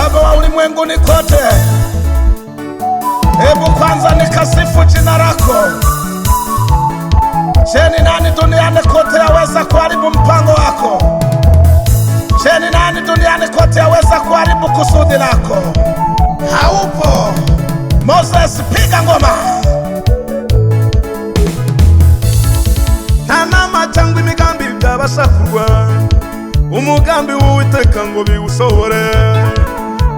Baba wa ulimwenguni kote, hebu kwanza nikasifu jina lako. Je, ni nani duniani kote aweza kuharibu mpango wako? Je, ni nani duniani kote aweza kuharibu kusudi lako? Haupo. Moses, piga ngoma. Nta nama cyangwa imigambi byabasha kurwanya umugambi w'Uwiteka ngo biwushobore,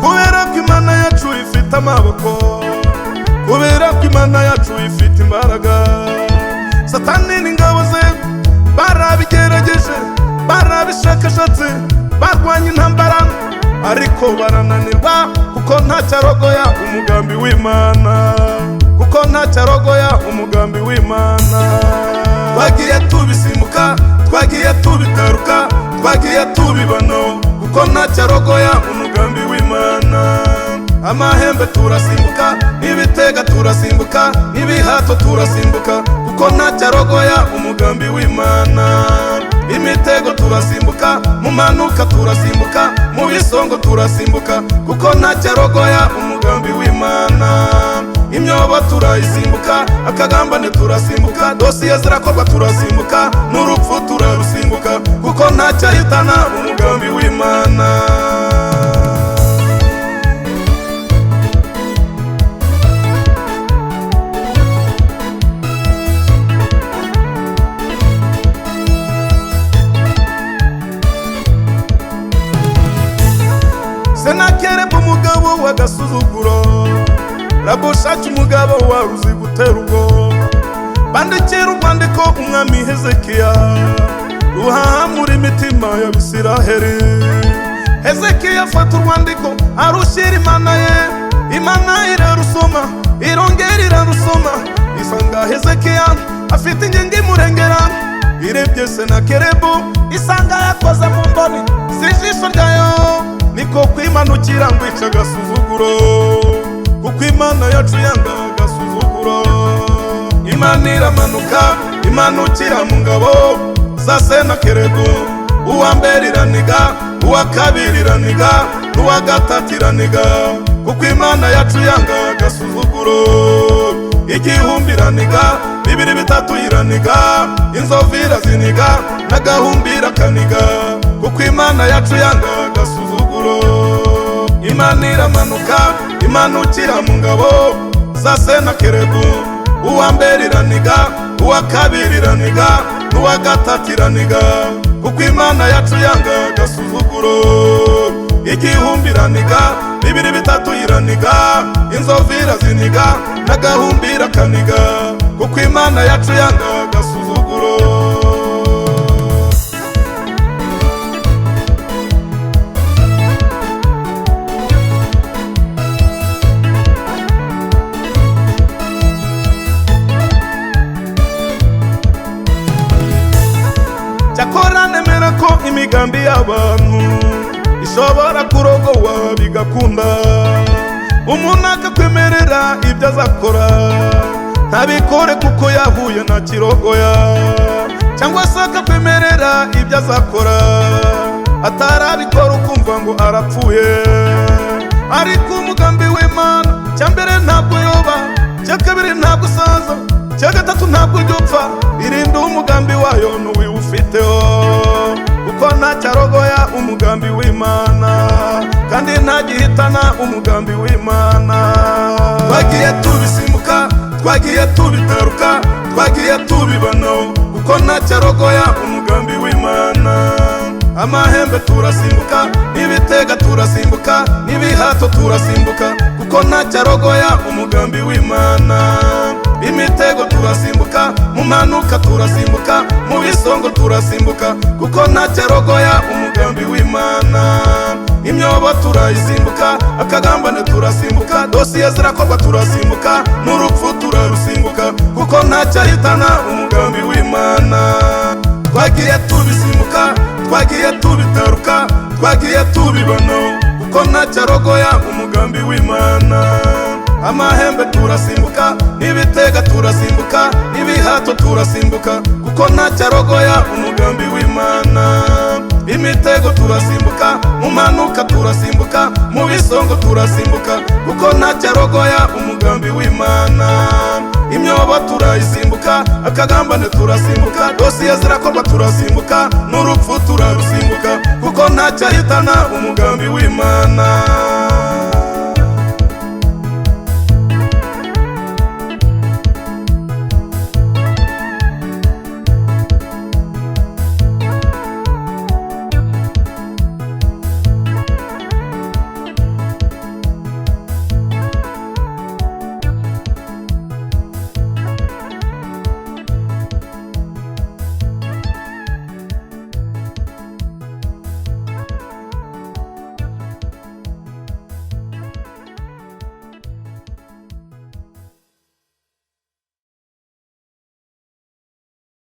kubera ko Imana yacu ifite amaboko, kubera ko Imana yacu ifite imbaraga. Satani n'ingabo ze barabigerageje, barabishakashatse, barwanya intambara, ariko barananirwa, kuko ntacyarogoya umugambi w'Imana, kuko ntacyarogoya umugambi w'Imana. Twagiye tubisimbuka, twagiye tubitaruka, twagiye tubibona, kuko ntacyarogoya umugambi w'Imana. Amahembe turasimbuka, n'ibitega turasimbuka, n'ibihato turasimbuka, kuko ntacyarogoya umugambi w'Imana. Imitego turasimbuka, mu manuka turasimbuka, mu bisongo turasimbuka, kuko ntacyarogoya umugambi w'Imana. Imyobo turayisimbuka, akagambane turasimbuka, dosiye zirakorwa turasimbuka, n'urupfu turarusimbuka, kuko ntacyahitana umugambi w'Imana. Senakeribu umugabo w'agasuzuguro, Rabushaki umugabo waruzi gutera ubwo, bandikira urwandiko umwami Hezekiya, ruhahamura imitima y'Abisiraheli. Hezekiya afata urwandiko arushyira Imana ye, Imana irarusoma, irongera irarusoma, isanga Hezekiya afite ingingo imurengera. Irebye Senakeribu isanga yakoze mu mboni z'ijisho ryayo, niko kwimanukira ngo ice agasuzuguro, kuko Imana yacu yanga agasuzuguro. Imana iramanuka, imanukira mu ngabo za Senakeribu, uwa mbere iraniga, uwa kabiri iraniga, n'uwa gatatu iraniga, kuko Imana yacu yanga agasuzuguro. 1000 iraniga, 2 3 iraniga, inzovu iraziniga, n'agahumbi irakaniga, kuko Imana yacu yanga agasuzuguro. Imana iramanuka, imanukira mu ngabo za Senakeribu, uwa mbere iraniga, uwa kabiri iraniga, n'uwa gatatu iraniga, kuko Imana yacu yanga agasuzuguro. 1000 iraniga, 2 3 iraniga, inzovu iraziniga, n'agahumbi irakaniga, kuko Imana yacu yanga agasuzuguro. Cyakora nemera ko imigambi y'abantu ishobora kurogowa bigakunda, umuntu akakwemerera ibyo azakora ntabikore kuko yahuye na kirogoya, cyangwa se akakwemerera ibyo azakora atarabikora ukumva ngo arapfuye. Ariko umugambi w'Imana, cya mbere ntabwo yoba, cya kabiri ntabwo usaza, cya gatatu ntabwo ujya upfa. Irinde umugambi wayo ntuwiwufiteho, kuko ntacyarogoya umugambi w'Imana, kandi ntagihitana umugambi w'Imana. Twagiye tubisimbuka, twagiye tubitaruka, twagiye tubibona, kuko ntacyarogoya umugambi w'Imana. Amahembe turasimbuka, n'ibitega turasimbuka, n'ibihato turasimbuka, kuko ntacyarogoya umugambi w'Imana. Imitego turasimbuka, mu manuka turasimbuka, mu bisongo turasimbuka, kuko ntacyarogoya umugambi w'Imana. Imyobo turayisimbuka, akagambane turasimbuka, dosiye zirakorwa turasimbuka, n'urupfu turarusimbuka, kuko ntacyahitana umugambi w'Imana. Twagiye tubisimbuka, twagiye tubitaruka, twagiye tubibona, kuko ntacyarogoya umugambi w'Imana. Amahembe turasimbuka, n'ibitega turasimbuka, n'ibihato turasimbuka, kuko ntacyarogoya umugambi w'Imana. Imitego turasimbuka, mu manuka turasimbuka, mu bisongo Imisongo turasimbuka, kuko ntacyarogoya umugambi w'Imana. Imyobo turayisimbuka, akagambane turasimbuka, dosiye zirakorwa turasimbuka, n'urupfu turarusimbuka.